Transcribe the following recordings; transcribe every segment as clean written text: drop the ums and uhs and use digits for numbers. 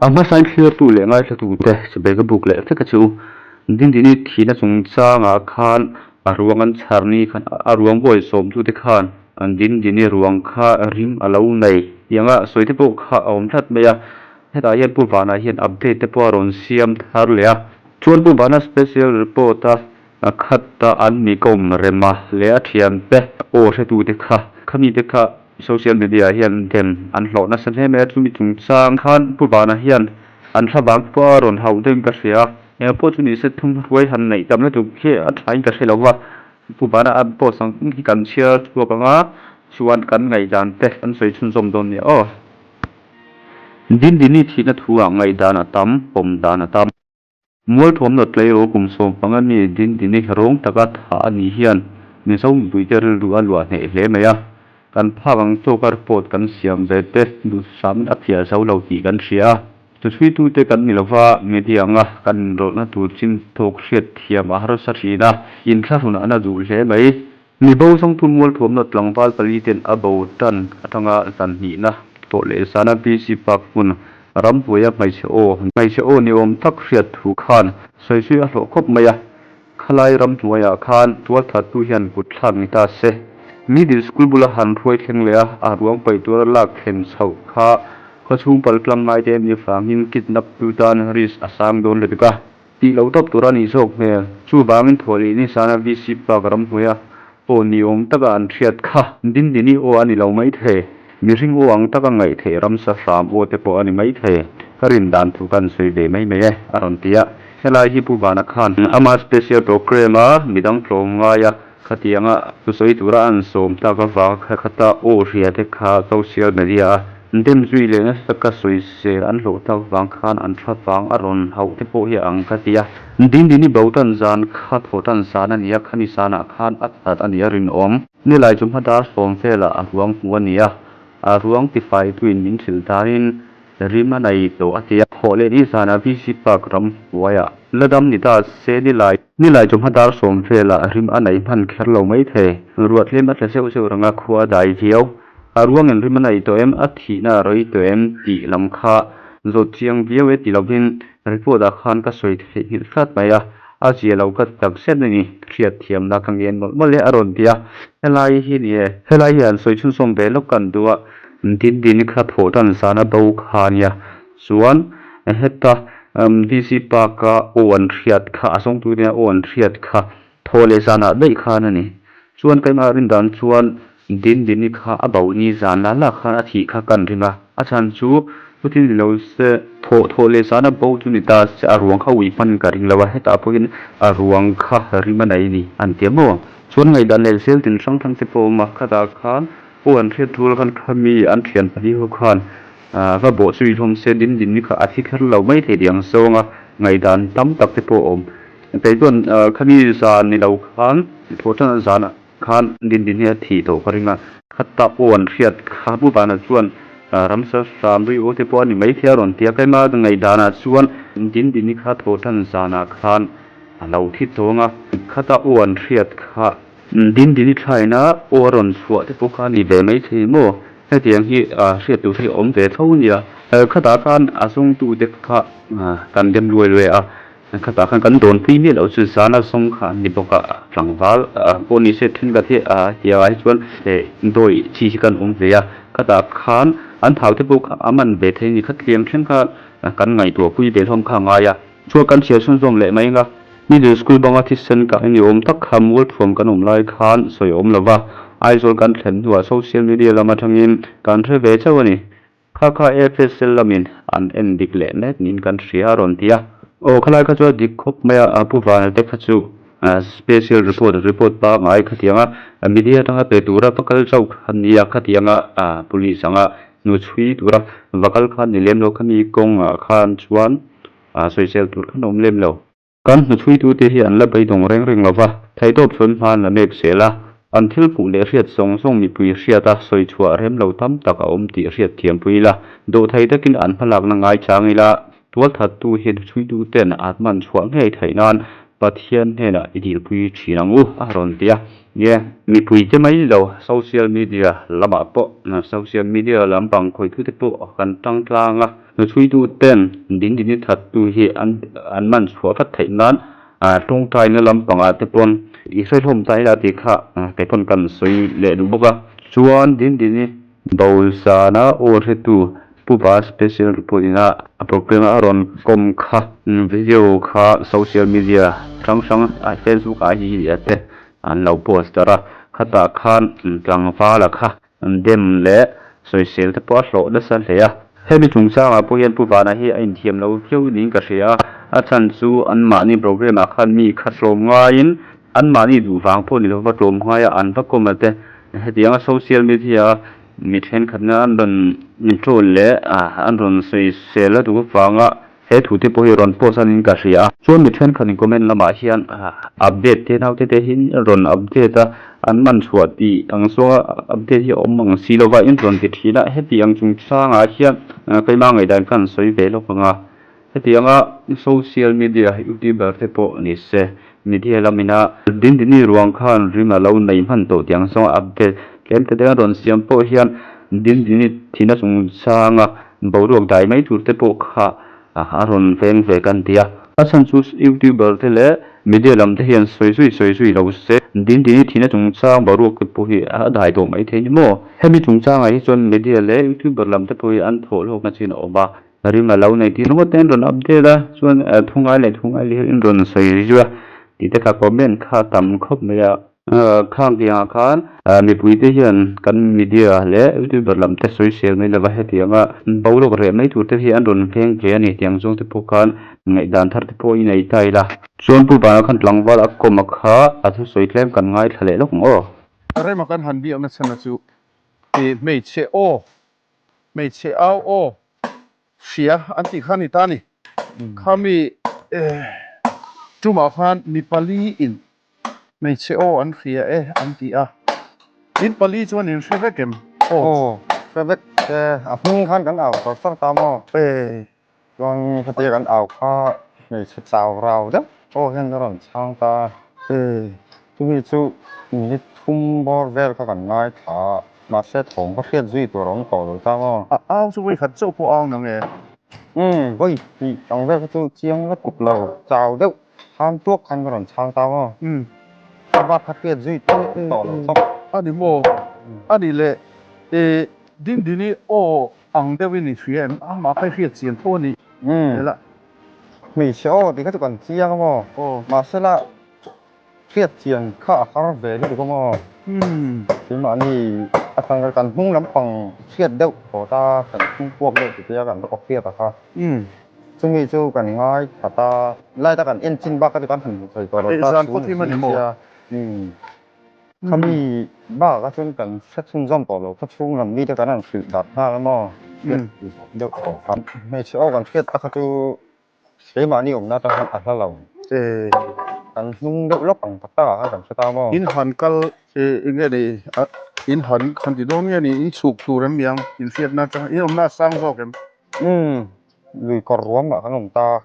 A hmasain thlirtu leh ngaithlatute chibai ka buk leh vek a chu. Dindini thihna chungchangah khan a ruang an chhar ni khan a ruang bawi sawmtute khan Dindini ruang kha rim a lo nei tih anga sawi te pawh kha a awm tlat mai a. Hetah hian Pu Vana hian update te pawh a rawn siam thar leh a. Chuan Pu Vana special report a A khata an mi kawm rema leh a thiante aw hretute kha khamite kha social media ah hian dem an hlawh nasa hle mai a, chumi chungchang khan Pu Vana hian an thlavang pawh a rawn hauh deuhin ka hria a, eng pawh chu nise thumhruai han neih tam lutuk hi a thain ka hre lo va, Pu Vana an post ang hi kan chhiar chhuak ang a, chuan kan ngaihdan te kan sawi chhunzawm dawn nia aw. Dindini thihna thu ah ngaihdan a tam, pawm dan a tam. Mualthuamna tleirawl kum 15 mi Dindini rawng taka thah a nih hian Mizo mipuite rilru a luah hneh hle mai a. Kan phak ang tawka report kan siam ve te duhsamin a phiah zo lo tih kan hria a. Thuchhuitute kan ni lova media anga kan inrawlhna tur chin tawk hriat thiam a harsa thin a, inthlahrun a na duh hle mai. Mi bo zawngtu Mualthuamna tlangval paliten a bo tan atanga zan hnihna tawh leh zana BC Park hmun ramhnuaia hmeichhe aw hmeichhe aw ni awm tak hriat thu khan sawisui a hlawh khawp mai a. Khalai ramhnuaiah khan tualthattu hian kut thlak ni ta se. Middle School bula han hruai thleng leh a, a ruang paih tura lak thlen chhoh kha khawchhung pal tlang ngaite a nih avangin kidnap tu tan risk a sang dawn lutuk a. Tih lo tawp tur a nih zawk hmel. Chuvangin thawhlih ni sana VC Park ramhnuaia aw ni awm taka an hriat kha Dindini aw a ni lo mai thei. Mihring aw ang taka ngaih theih ramsa hram aw te pawh a ni mai thei. Ka rin dan thu ka han sawi ve mai mai e, a rawn ti a. Helai hi Pu Vana khan ama special programme a midang tlawm ngai a, Khatianga thusawi tura an sawm tak avanga kha khata aw hria te kha social media a dem zui leh nasa taka sawisel an hlawh tak vang khan an thla vang a rawn hauh te pawh hi a ang ka ti a. Dindini bo tan zan kha thaw tan zan a ni a, khami zanah khan a that a ni a rinawm. Nilai chu hma dar sawm velah a ruang hmu a ni a, a ruang tifaituin min hrilh danin Rim a nei tawh a ti a. Thawh leh ni zanah VC Park ram hnuaiah la dam ni ta se nilai. Nilai chu hma dar sawm velah rim a nei hman kher lo mai thei. Ruah tlem a tla zeuh zeuh reng a, khua a dai viau. A ruangin rim a nei tawh em, a thihna a rawi tawh em tih lam kha zawt chiang viau e ti lovin report ah khan ka sawi theihnghilh hrat mai a, a zia lo ka ti tak zet a ni. Hriat thiamna ka ngen mawlh mawlh e a rawn ti a, helai hi ni e. Helai hi han sawi chhunzawm ve lawk kan duh a. Dindini kha thawh tan zana bo kha a nia. Chuan heta DC Park-a aw an hriat kha, a zawngtu nia aw an hriat kha thawh leh zanah daih khan a ni. Chuan keimah rin dan chuan Dindini kha a bo ni zan la la khan a thih kha kan ring a. A chhan chu chutin ni lo se thawh thawh leh zana bo chu ni ta se a ruang kha ui hman ka ring lo a, hetah pawhin a ruang kha rim a nei ni an ti a maw. Chuan ngaihdan leh zel tin hrang hrang te pawh a awm a, khatah khan Aw an hriat rual khan khami an thian pahnih ho khan va bawh zui hlawm se din din ni kha a thi kher lo mai thei tih ang zawnga ngaihdan tam tak te pawh a awm. Kei chuan khami zan ni lo khan thawh tan zanah khan din din hi a thih tawh ka ring a. Khata aw an hriat kha Pu Vana chuan ramsa hram ri aw te pawh a ni mai thei a rawn ti a. Keima ngaihdanah chuan din din ni kha thawh tan zanah khan a lo thi tawng a. Khata aw an hriat kha Dindini thlaina aw a rawn chhuah te pawh kha a ni ve mai thei maw? Hetiang hi hriat tur hi a awm ve tho nia. Khatah khan a zawngtute kha kan dem luai luai a, khatah khan kan dawnpui miah loh chu zana zawng kha an ni bawk a, tlangval pawh ni se thenkhat hi hetiangah hi chuan dawi chi hi kan awm ve a, khatah khan an thau te pawh kha a man ve thei a ni. Khatliang thleng kha kan ngaihtuahpui ve hlawm kha a ngai a. Chuan kan chhiar chhunzawm leh mai anga Middle School banga thisen kah ni awm tak kha Mualthuam kan awm lai khan sawi awm lova, Aizawl kan thlen hnuah social media lam atangin kan hre ve chauh a ni. Kha kha AFSL lamin an en dik leh mek niin kan hria a rawn ti a. Aw khalai kha chu a dik khawp mai a, Pu Vana te kha chu special report report pangngai khatianga media atanga pe tura va kal chauh kha nia khatianga police anga hnuchhui tura va kal kha ni lem lo khami kawngah khan chuan A sawisel tur khan a awm lem lo. Kan hnuchhuitute hi an la beidawng reng reng lo va, theihtawp chuan hma an la mek zel a. An thil hmuh leh hriat zawng zawng mipui hriata sawi chhuah rem lo tam tak a awm tih hriat thiampui ila, dawhthei takin an hmalakna ngaichang ila, tualthattu hi hnuchhuituten an hman chhuah ngei theih nan Pathian hnenah i dilpui thin ang u a rawn ti a. Nia, mipuite mai ni lo, social media lamah pawh, social media lampang khawihtu te pawh kan tang tlang a. Hnuchhuitu ten Dindini thattu hi an man chhuah vat theih nan tawngtaina lampangah te pawn i hre hlawm ta ila tih kha kei pawn kan sawi leh duh bawk a. Chuan Dindini Bawlsana aw hretu Pu Ba Special Report ina a programme a rawn kawm kha video kha social media hrang hrang Facebook ah hi te an lo post darh a, khatah khan tlangvala kha dem leh sawisel te pawh a hlawh nasa hle a. Hemi chungchangah pawh hian Pu Vana hi a inthiam lo viau niin ka hria a, a chhan chu anmahni programme ah khan mi kha tlawm ngaiin anmahni duh vang pawh ni lova tlawm ngaia an va kawm a te, hetianga social media a mi thenkhatna an rawn troll leh an rawn sawisel a duh avanga He thu te pawh hi rawn post anin ka hria a. Chuan mi thenkhatin comment lamah hian update te naute te hi rawn update a, an man chhuah tih ang zawnga update hi a awm ang si lova in rawn ti thin a. Heti ang chungchangah hian keimah ngaihdan khan sawi ve lawk ang a. Heti anga social media youtuber te pawh ni se, media lamina Dindini ruang khan rim a lo nei hman tawh tih ang zawnga update tlem te te an rawn siam pawh hian Dindini thihna chungchanga Boruak dai mai tur te pawh kha a rawn veng ve kan ti a. A chhan chu YouTuber te leh media lam te hian sawi zui sawi zui lo se, Dindini thihna chungchang boruak te pawh hi a dai tawh mai thei ni maw? Hemi chungchangah hi chuan media leh YouTuber lam te pawh hi an thawh hlawkna chin a awm a, rim a lo nei tih ringawt te an rawn update a, chuan thu ngai leh thu ngai leh hian in rawn sawi zui a tih te kha comment kha a tam khawp mai a. Khang tiangah khan mipuite hian kan media leh youtuber lam te sawisel mai lova hetianga boruak reh mai tur te hi an rawn veng ve a ni tiang zawng te pawh khan ngaihdan thar te pawh i nei ta ila. Chuan Pu Vana khan tlangval a kawm a kha a thusawi tlem kan ngaithla leh lawk ang aw. Rema kan han biakna chhan a chu hmeichhe aw, hmeichhe au aw Hria an tih kha a ni ta a ni. Khami tumah khan mi pali in hmeichhe aw an hria e an ti a. In pali chuan in hre vek em? Aw. Aw, hre vek e. A hming khan kan au sawr sawr ta maw? E. Chuan khatia kan au kha hmeichhe chau rau deuh aw hian ka rawn chhang ta a. E. Chumi chu minute thum bawr vel kha kan ngaithla a. Mahse thawm ka hriat zui tur a awm tawh lo ta maw? A au chu vawi khat chauh pawh au nang e. Umm, vawi hnih ang vel kha chu chiang lutuk lo, chau deuh kham tuak khan ka rawn chhang ta maw? Umm. Ka bak kha hriat zui tur a awm tawh lo chawp. A ni maw? A ni le, e Dindini aw ang deuhin i hria em? Amah kha i hriat chian tho a ni. Umm, hmeichhe aw tih kha chu kan chiang a maw? Mahse la. Hriat chian kha a har ve lutuk a maw? Keimahni atang kan hnung lampang hriat deuh phawt a, kan hnung puak deuh tih te a kan awk hriat a kha. Chumi chu kan ngai that a, light a kan en chin bak kha chu kan han hmu thei tawh lo ta chhung a ni sia. Khami bak ah chuan kan hre chhunzawm tawh lo, khaw chhung lam mite kan han hrilh darh nghal a maw? Hriat deuh tawh kha. Hmeichhe aw kan hriat tak kha chu Keimahni awmna atang khan a hla lo. Kan hnung deuh lawk ang tak tak ah khan kan hre ta maw? In han kal eng nge ni in han han ti dawn nge ni in chhuk tur em niang in hriatna atang in awmna a sang zawk em? Umm lui kawr ruam ah kan awm ta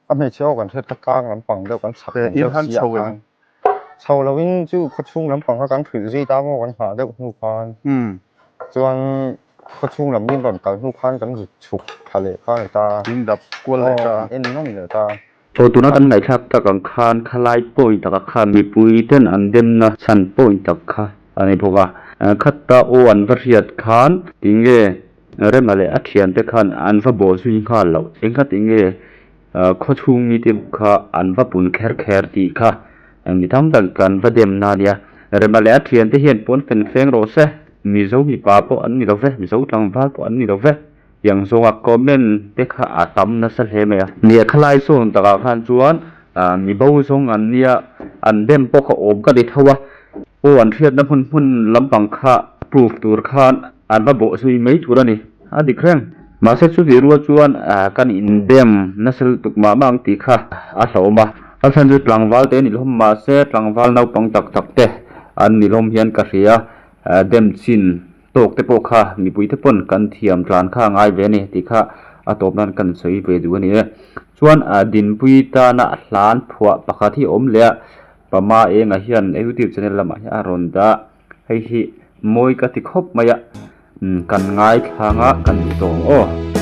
a hmeichhe aw kan hriat kha tlang lampang deuh kan chhak ang deuh si ah khan chho lo in chu khawchhung lampang kha kan hrilh zui ta maw kan nghah deuh hnu khan chuan Khaw chhung lam min rawn kal hnu khan kan zut chhuk tha leh kha a ni ta. In dap kual leh ta. Aw, en nawm leh ta. Aw, tuna kan ngaihthlak tak ang khan khalai point takah khan mipui ten an demna chhan point tak kha a ni bawk a. Khata aw an va hriat khan tinge Rema leh a thiante khan an va bawh zui nghal loh. Engkha tinge khaw chhung mite kha an va pun kher kher tih kha mi tam tak kan va demna a nia. Rema leh a thiante hian pawn fen feng rawh se. Mizo mipa pawh an ni lo ve, Mizo tlangval pawh an ni lo ve tiang zawnga comment te kha a tam nasa hle mai a. Nia khalai zawn takah khan chuan mi bo zawng an nia, an dem pawh kha awm ka ti tho a, aw an hriatna hmun hmun lampang kha proof tur khan an va bawh zui mai tur a ni, a dik reng. Mahse chutih rual chuan kan indem nasa lutuk mah mah ang tih kha a hlauhawm a, a chhan chu tlangval te an ni hlawm mahse tlangval naupang tak tak te an ni hlawm hian ka hria. Dem chin tawk te pawh kha mipui te pawn kan thiam tlan kha a ngai ve a ni tih kha a tawp nan kan sawi ve duh a ni e. Chuan Dinpuii tana hlan phuah pakhat hi a awm leh a, Pama Enga hian youtube channel lamah hian a rawn dah hei hi mawi ka ti khawp mai a kan ngaithlang a kan duh tawh ang aw.